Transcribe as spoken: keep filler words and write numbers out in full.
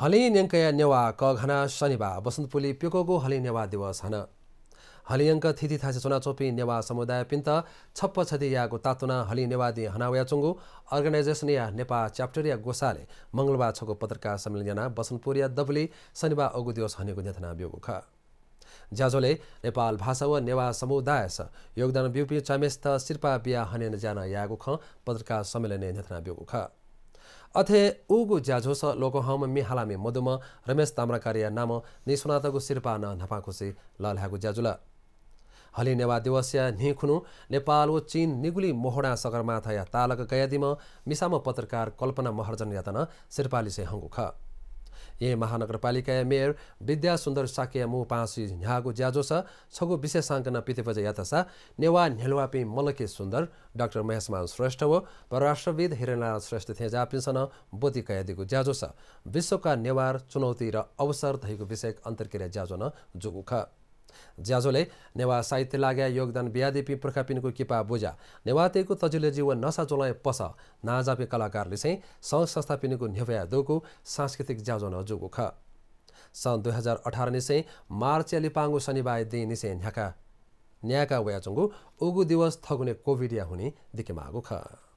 हलिं न्यंकया नेवाः कःघानाः शनिबाः बसन्तपुरय् प्यक्वःगु हलिं नेवाः दिवस हन। हलिं यंक थीथी थासय् च्वनाच्वंपिं नेवाः समुदायपिन्त छप्पा छधी यायेगु तातुनाः हलिं नेवाः दिं हना वयाच्वंगु organization या नेपाः chapter या ग्वसालय् मंगलबाः छगू पत्रकार सम्मेलन यानाः बसन्तपुरया दबुलिइ शनिबाः अगु दिवस हनेगु न्ह्यथना ब्यूगु खः। ज्याझ्वलय् नेपाल भाषा व नेवाः समुदायस योगदान ब्यूपिं च्वाम्यसित सिरपाः बियाः हनेनं ज्या नं यायेगु खँ पत्रकार सम्मेलनय् न्ह्यथना ब्यूगु खः। अथे उगु ज्याझ्वलय् लोकंहःम्ह म्ये हालामि मदुम्ह रमेश ताम्राकारया नामं नीस्वनातःगु सिरपाः नं न्हापांखुसी लःल्हायेगु ज्या जुल। हलिं नेवाः दिवसया न्हि खुन्हु नेपाल व चीन निगुलिं मोहोडां सगरमाथाया तालक गयादीम्ह मिसाम्ह पत्रकार कल्पना महर्जनयात नं सिरपाः लिसे हंगु खः। येँ महानगरपालिकाया मेयर विद्या सुन्दर शाक्यया मू पांसे न्ह्याःगु ज्याझ्वलय् छगू विशेषांक नं पितिबज्या यातसा नेवाः न्ह्यलुवापिं मलकी सुन्दर, डाक्टर महेशमान श्रेष्ठ व परराष्ट्रविद् हिरेनलाल श्रेष्ठ थेंज्याःपिन्सं नं ब्वति कयादीगु ज्याझ्वलय् विश्वका नेवार, चुनौती र अवसर धइगु विषयक अन्तर्क्रिया ज्याझ्वः नं जूगु खः। ज्याझ्वलय् नेवाः साहित्य लागाय् योगदान बियादीपिं पुर्खापिनिगु किपा बुझाः, नेवाःतय्गु तजिलजि व नसा ज्वलंया पसः नांजाःपिं कलाकारलिसें संघ संस्थापिनिगु न्ह्यब्वया दुगु सांस्कृतिक ज्याझ्वः नं जूगु खः। सन् दुई हजार अठार निसें मार्चया लिपांगु शनिबाःया दिं निसें न्ह्याका न्यायेका वयाच्वंगु उगु दिवस थगुने कोभिडया हुनिं दिकेमाःगु खः।